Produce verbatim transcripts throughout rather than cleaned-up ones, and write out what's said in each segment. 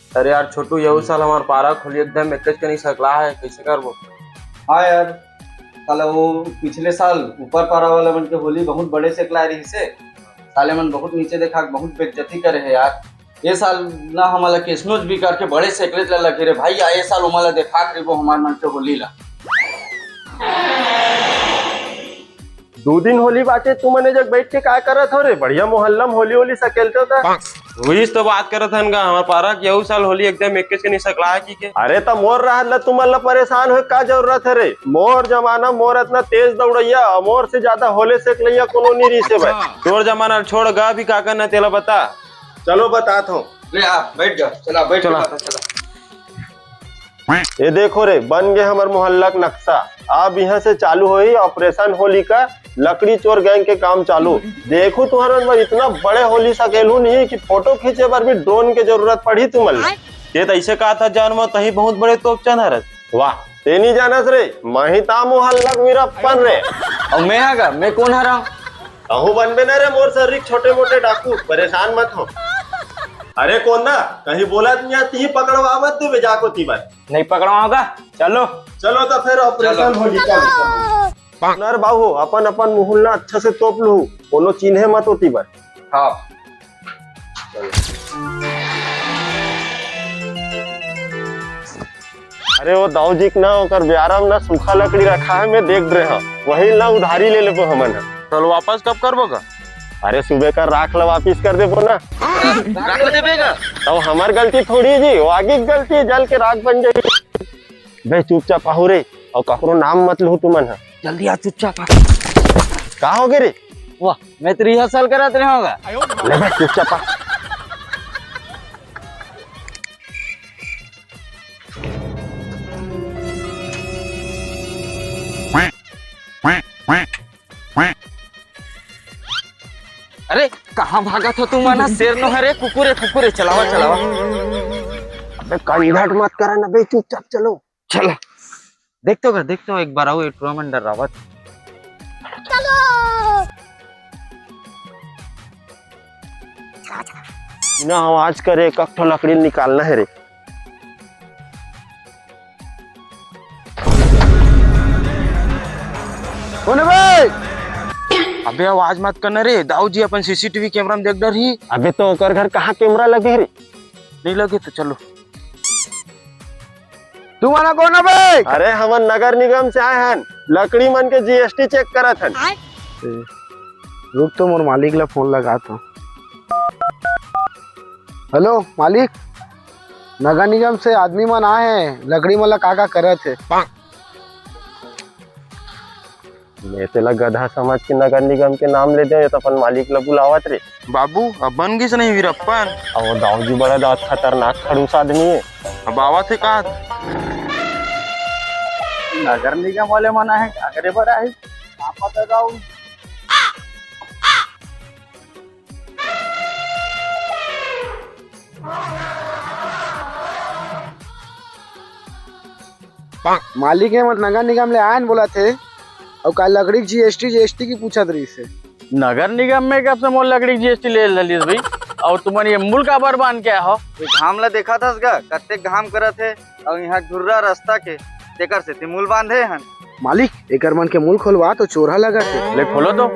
अरे यार छोटू, यहू साल हमार पारा के होली एकदम एकेच कनी सकला है, कैसे करबो? हाँ यार, साला वो पिछले साल ऊपर पारा वाला मन के होली बहुत बड़े सकला रहिसे। साले मन बहुत नीचे देखा, बहुत बेइज्जती करे है यार। ये साल ना हमला केसनोच भी करके बड़े सेकलेट ला लगे रे भाई, या ये साल उमला देखा के रहिबो हमार मन के होली ला। दू दिन होली बाटे, तुमन ए जग बैठ के का करत हो रे? बढ़िया मोहल्ला में होली होली सकेलते हो ता। वही तो बात करत हन गा, हमार पारा के यहू साल होली एकदम एकेच कनी सकला है की के। अरे त मोर रहत ला तुमन ला परेशान होए का जरूरत है रे? मोर जमाना मोर इतना तेज दौड़ैया और मोर से ज्यादा होले सेकलैया कोनो नी रहिसे भाई। तोर जमाना छोड़ गा, अभी का करना तेला बता। चलो बतात हूँ। ले आ, बैठ जा, चला बैठ चला। जा, चला। ये देखो रे, बन गे हमर मोहल्ला के नक्शा। अब यहाँ से चालू होही ऑपरेशन होली का, लकड़ी चोर गैंग के काम चालू। देखू तुहर मन बर इतना बड़े होली सकेलू नहीं कि फोटो खींचे बर भी ड्रोन के जरूरत पड़ी तुमन ला। ये त ऐसे कहा था जान म तही बहुत बड़े तोपचन हरस। वाह, ते नहीं जानस रे, मैं ही ता मोहल्ला के वीरप्पन रे। और मैं हा गा, मैं कौन हरा? कहूँ बनबे ना रे मोर शरीर के छोटे मोटे डाकू, परेशान मत हो। अरे कोन ना, कहीं बोला नहीं आती ही पकड़वा मत देवे जाको तीबर। नहीं पकड़वाओगा, चलो। चलो तो फिर ऑपरेशन चलो। होली का। नर बाबू, अपन अपन मुहुल ना अच्छा से तोप लू, कोनो चिन्हे मत होती बर। हाँ। अरे वो दाऊ जी के ना ओकर ब्यारा में ना सूखा लकड़ी रखा है, मैं देख रहे हूँ, वही ना उधारी ले लेबो हमन ह। चलो वापस कब करबो का? अरे सुबह का राख ला वापिस कर देबो ना। राख ला देबे का? तब हमार गलती थोड़ी जी, वो आगे की गलती है, जल के राख बन जाई। बे चुपचाप आहू रे, और ककरो नाम मत लहू तुमन ह। जल्दी आ, चुपचाप आ। का हो गे रे? वाह, मैं तो रिहर्सल करत रहे होगा। ले बे चुपचाप आ। अरे, कहाँ भागत हो तुम? आना शेर नो हरे, कुकुरे, कुकुरे, चलावा, चलावा। अबे, कंझट मत करा ना बे, चुपचाप चलो। चला, देखते हो, देखते हो, एक बार आओ, ये टूर्नामेंट डरावत। चलो। बिना आवाज करे एक ठो लकड़ी निकालना है रे। कौन है बे? अबे आवाज मत करना रे, दाऊ जी अपन सीसीटीवी कैमरा में देख डरही। अबे तो ओकर घर कहाँ कैमरा लगे रे? नहीं लगे तो चलो। तुम आना कौन है बे? अरे हमन नगर निगम से आए हन, लकड़ी मन के जीएसटी चेक करत हन। ए, रुक तो मोर मालिक ला फोन लगात हूँ। हेलो मालिक, नगर निगम से आदमी मन आए हैं, लकड़ी मन ला का का करत हे? मैं तेला गधा समझ के नगर निगम के नाम ले दे, ये तो अपन मालिक ला बुलावत रे। बाबू, अब बन गिस नहीं वीरप्पन। अब वो दाऊ जी बड़ा दांत खतरनाक खड़ूस आदमी है। अब आवत है का? नगर निगम वाले मन आहे, का करे बर आहे? का पता दाऊ। मालिक हे, मत नगर निगम ले आयन बोलत हे, अउ का लकड़ी के जीएसटी, जीएसटी की पूछत रहिस हे। नगर निगम में कब से मोर लकड़ी के जीएसटी ले लेलिस भाई? अउ तुमन ये मूल काबर बांध के आहो? ये घाम ला देखत हस गा, कतेक घाम करत हे, अउ इहाँ ढुर्रा रस्ता के, तेकर सेती मूल बांधे हन। मालिक, एकर मन के मूल खोलवा तो चोरहा लगत हे। ले खोलो तो।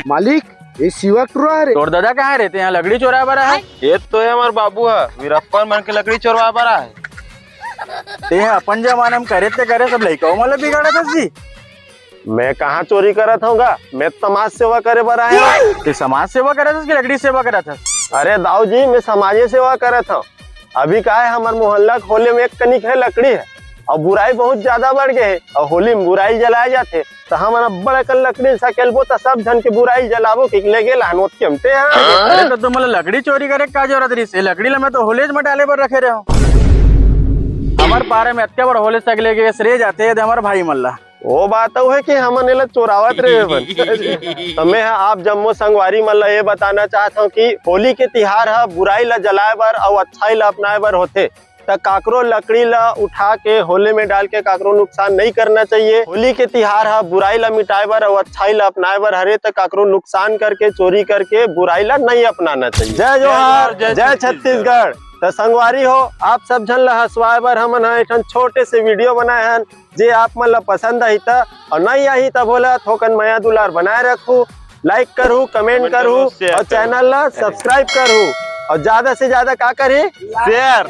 मालिक, ये शिवा टुरा हरे। तोर दादा कहाँ रे? ते यहाँ लकड़ी चोराए बर आए? ये तो है हमार बाबू है, वीरप्पन मन के लकड़ी चोरवा बर आए। ते ह अपन जमाना में करे ते करे, सब लइका मन ला बिगाड़त हस जी। मैं कहाँ चोरी करत हूँ गा? मैं समाज सेवा करे बर आए हूँ। ते समाज सेवा करत हस कि लकड़ी सेवा करत हस? अरे दाऊ जी, मैं समाजे सेवा करत हूँ। अभी का है, हमर मोहल्ला के होली में एक कनिक है लकड़ी है, अउ बुराई बहुत ज्यादा बढ़ गए है, अउ होली में बुराई जलाए जाथे, त हमन अब्बड़ अकन लकड़ी सकेलबो, त सब झन के बुराई जलाबो कि ले गेल हन ओतके में ते, हाँ। अरे, त तुमन ला लकड़ी चोरी करे का जरूरत रहिस? ये लकड़ी ला मैं तो होलेज में डाले बर रखे रहे हूँ। हमर पारा में अतका बड़ होले सकेले गे, श्रेय जाथे ये हमर भाई मन ला। वो बात अउ है कि हमन एला चोरावत रहे बन। त मैं ह आप जम्मो संगवारी मन ला ये बताना चाहत हूँ कि होली के तिहार ह बुराई ला जलाए बर अउ अच्छाई ला अपनाए बर होथे। त काकरो लकड़ी ला उठा के होले में डाल के काकरो नुकसान नहीं करना चाहिए। होली के तिहार ह बुराई ला मिटाए बर अउ अच्छाई ला अपनाए बर हरे, त काकरो नुकसान करके, चोरी करके बुराई ला नहीं अपनाना चाहिए। जय जोहार, जय छत्तीसगढ़। त संगवारी हो, आप सब झन ला हंसवाए बर हमन ह एक ठन छोटे से वीडियो बनाए हन। जे आप मन ला पसंद आही त, अउ नहीं आही त भोला थोकन मया दुलार बनाए रखू, लाइक करहू, कमेंट करहू अउ चैनल ला सब्सक्राइब करहू अउ ज्यादा से ज्यादा का करही, शेयर।